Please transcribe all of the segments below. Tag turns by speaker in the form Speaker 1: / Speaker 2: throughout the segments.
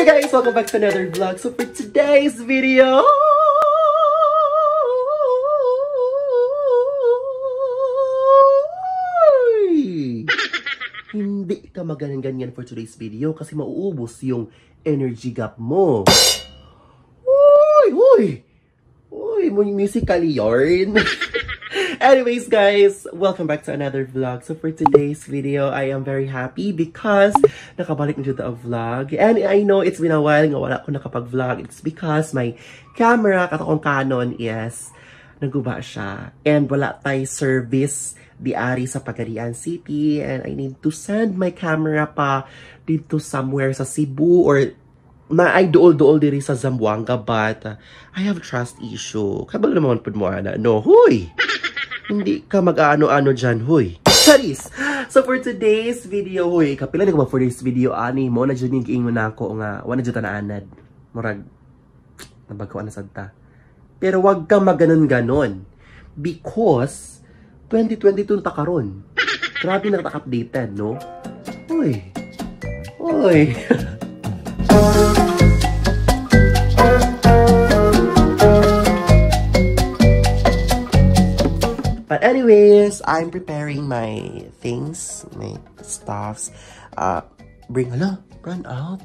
Speaker 1: Hey guys! Welcome back to another vlog. So for today's video, hindi ka maganan-ganyan for today's video kasi mauubos yung energy gap mo. Uy! Uy! Uy! Musically yarn! Anyways guys, welcome back to another vlog. So for today's video, I am very happy because nakabalik na dito ang vlog. And I know it's been a while nga wala ko nakapag-vlog. It's because my camera, katong Canon, is naguba siya. And wala tay service diari sa Pagadian City. And I need to send my camera pa dito somewhere sa Cebu or naay duol-duol diri sa Zamboanga, but I have trust issue. Kabalo naman pud mo ana. No, huy! Hindi ka mag-aano-ano dyan, huy. Charis! So for today's video, huy, kapila na ko ba for this video, ani mo, na dyan yung giingon na ako nga, wala dyan tanaanad. Murag, nabago na sadta. Pero wag kang maganon-ganon. Because, 2022 ta karon. Grabe na ka-updated, no? Huy. Huy. But anyways, I'm preparing my things, my stuffs. Bring, hala, run out.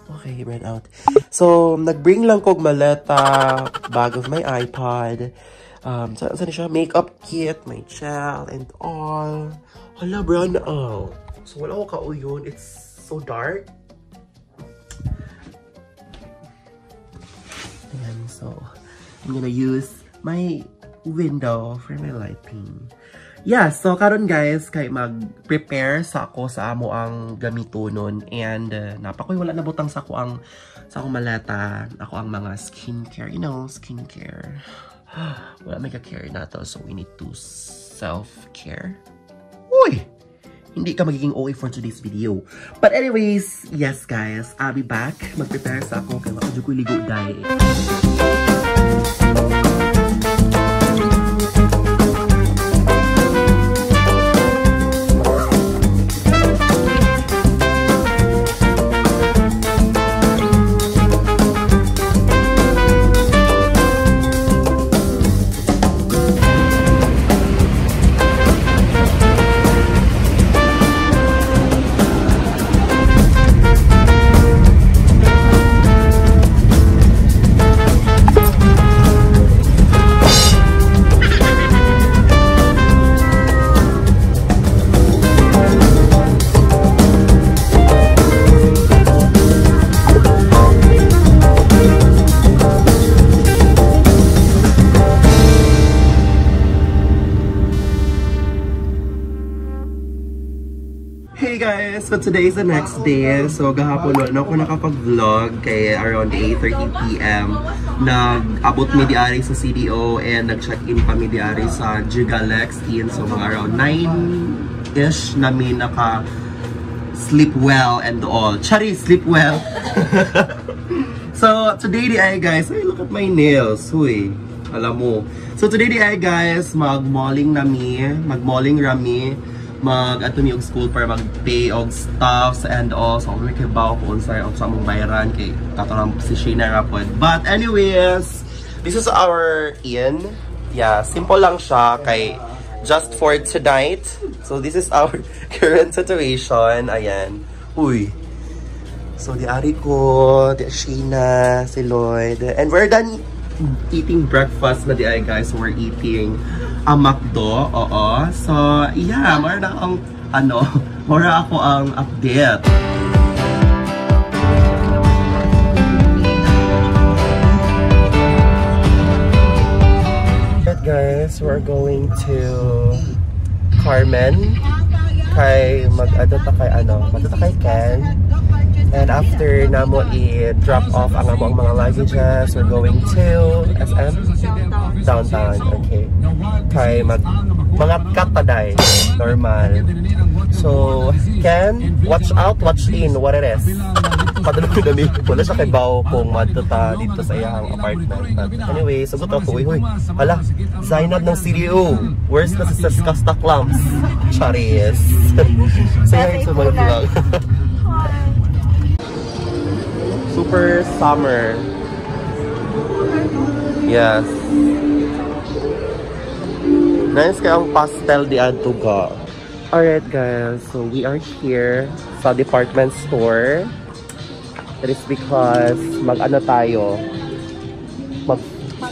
Speaker 1: Okay, run out. So, nag-bring lang kog maleta, bag of my iPod, saan siya? Makeup kit, my gel, and all. Hala, run out. So, wala ko kauyon. It's so dark. Ayan, so, I'm gonna use my window for my lighting. Yeah, so karon guys, kay mag-prepare sa ako sa amo ang gamitonon and napakoy wala nabutang sa ako ang sa akong maleta, ako ang mga skincare, you know, skincare. Wala may ka-care na to, so we need to self-care. Uy! Hindi ka magiging okay for today's video. But anyways, yes guys, I'll be back. Mag-prepare sa ako kay wala ko ligo dai. Hey guys! So today is the next day. So gahapon wala na ako nakapag-vlog kay around 8:30 p.m. Nag-abot mi diari sa CDO and nag-check-in pa mi diari sa Gigalex Inn. So mga around 9-ish namin naka sleep well and all. Chari, sleep well! So today di ay guys, ay look at my nails. Huy, alam mo. So today di ay guys, mag-malling nami, mag-malling rami. Mag-ato mi og school para mag-pay og stuffs and all. So, may kibaw ko unsay og sa among bayaran kay katorang si Shayna rapod. But anyways, this is our inn. Yeah, simple lang siya kay just for tonight. So, this is our current situation. Ayan. Uy. So, di ari ko, di Shayna, si Lloyd. And we're done eating breakfast na di ay guys. So, we're eating a McDo, oo. So, yeah, mara na ang, ano, mara ako ang update. Right guys, we're going to Carmen. Kay mag-ano ta kay ano, mag-ano ta kay Ken. And after namo i-drop off ang among mga luggages, we're going to SM Downtown. Okay. Kay mag mga kataday normal. So, Ken, watch out, watch in, what it is. Padulong ko dami. Wala siya kay Bao kung madto ta dito sa iyang apartment. But anyway, sagot ako. Uy, huy. Hala, Zainab ng CDO. Where's na si Kasta Clams? Charis. Say hi to my vlog. Super summer. Yes. Nice kay ang pastel di adto ga. Alright guys, so we are here sa department store. It is because mag-ano tayo, mag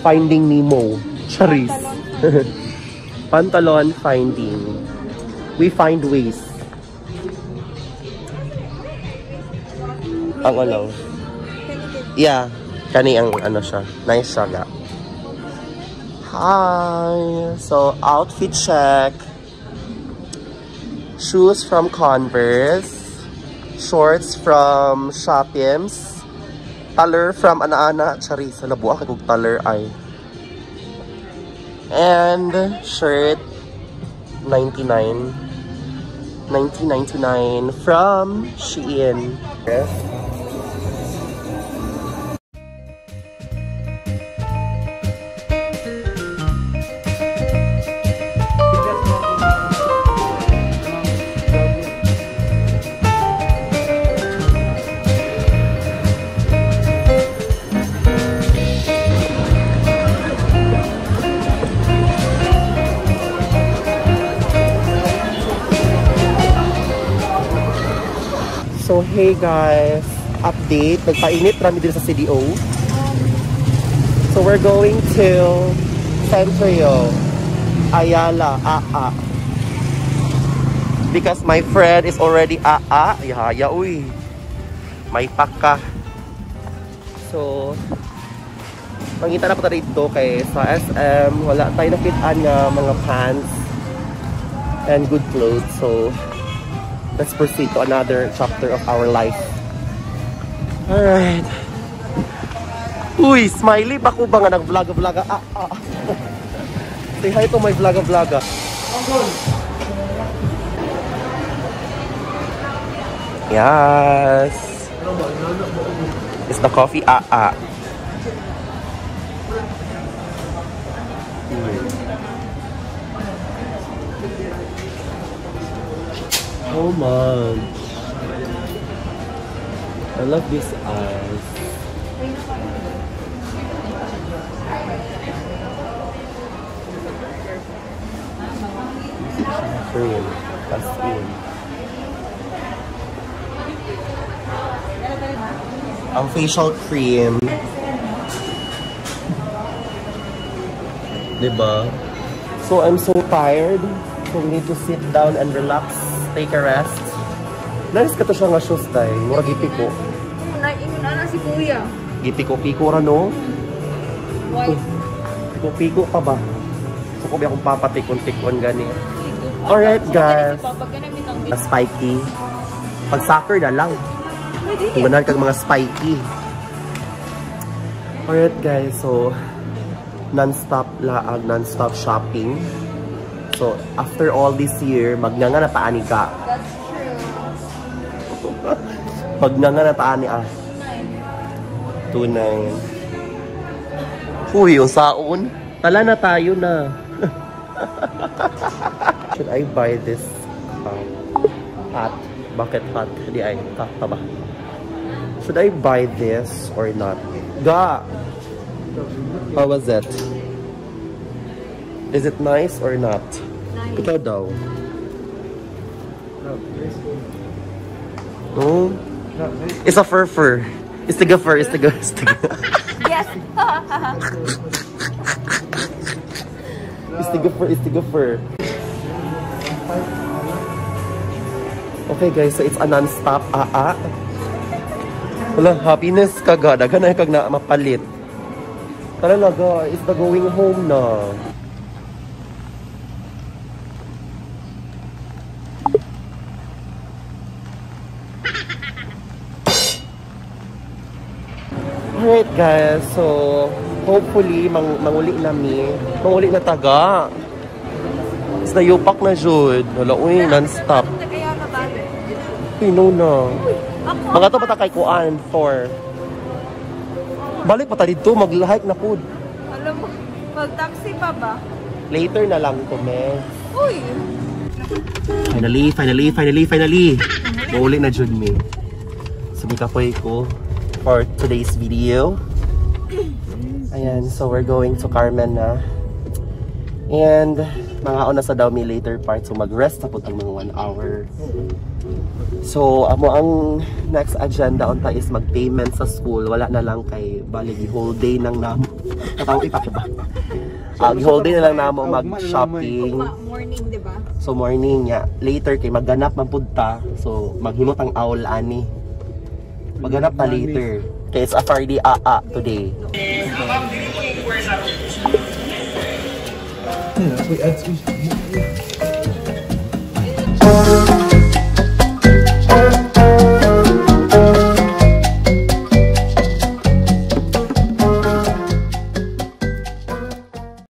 Speaker 1: Finding Nemo. Charis. Pantalon finding. We find ways. Ang ano? Yeah. Kani ang ano siya. Nice siya ga. Hi! So, outfit check. Shoes from Converse. Shorts from Shopims. Taller from Ana-Ana. Charis. Labuak kag taller ay. And shirt 99. 1999 from Shein. Yes. So hey guys, update. Nagpainit rami din sa CDO. So we're going to Centrio, Ayala, AA. Because my friend is already AA. Yaya, uy. May paka. So, mangita na pa tayo dito kay sa SM. Wala tayo nakitaan nga mga pants and good clothes. So, let's proceed to another chapter of our life. Alright. Uy, smiley ba ko ba nga nag-vlog-vlog? Ah, ah. Say hi to my vlog-vlog. Yes. It's the coffee ah ah. Oh man, I love these eyes. Cream, as in. Ang facial cream, diba? So I'm so tired. So we need to sit down and relax. Take a rest. Nice ka to siya nga shoes tay. Mura gipiko.
Speaker 2: Ingon na si kuya.
Speaker 1: Gipiko-piko ra no?
Speaker 2: White.
Speaker 1: Piko-piko pa ba? So kung akong papatikon-tikon gani. Alright guys. Spiky. Pag soccer na lang. Kung ganahan kag mga spiky. Alright guys, so non-stop laag, non-stop shopping. So, after all this year, magnanga na paani ka.
Speaker 2: That's true.
Speaker 1: Magnanga na paani ah. 2.9. Uy, yung saon. Tala na tayo na. Should I buy this hat? Bucket hat? Di ay, cup pa ba? Should I buy this or not? Ga! How was it? Is it nice or not?
Speaker 2: Nice.
Speaker 1: Ikaw daw. No? It's a fur. It's the fur. It's the It's the
Speaker 2: Yes.
Speaker 1: It's the fur. It's the fur. Okay guys, so it's a non-stop aa. Wala, happiness ka ga. Dagan na kag na mapalit. Tara na ga, it's the going home na. Alright guys, so hopefully manguli na mi. Manguli na taga. It's na yupak na jud. Wala uy, non-stop. Uy, no na. Mga to pata kay kuan for. Balik pa ta dito, mag-hike na pud.
Speaker 2: Alam mo, mag-taxi pa ba?
Speaker 1: Later na lang to, me.
Speaker 2: Uy.
Speaker 1: Finally, finally, finally, finally. Manguli na jud mi. So mikapoy ko. for today's video. Ayan, so we're going to Carmen na. And mga una sa daw mi later part, so mag-rest na pud ang mga 1 hour. So, amo ang next agenda unta is mag-payment sa school. Wala na lang kay bali whole day nang namo. Nataw pa ba? Whole day na lang namo mag-shopping.
Speaker 2: Morning, di ba?
Speaker 1: So morning ya, later kay magganap man pud ta. So maghimot ang owl ani. Magganap ta later. Kay it's a Friday aa today.
Speaker 3: Yeah.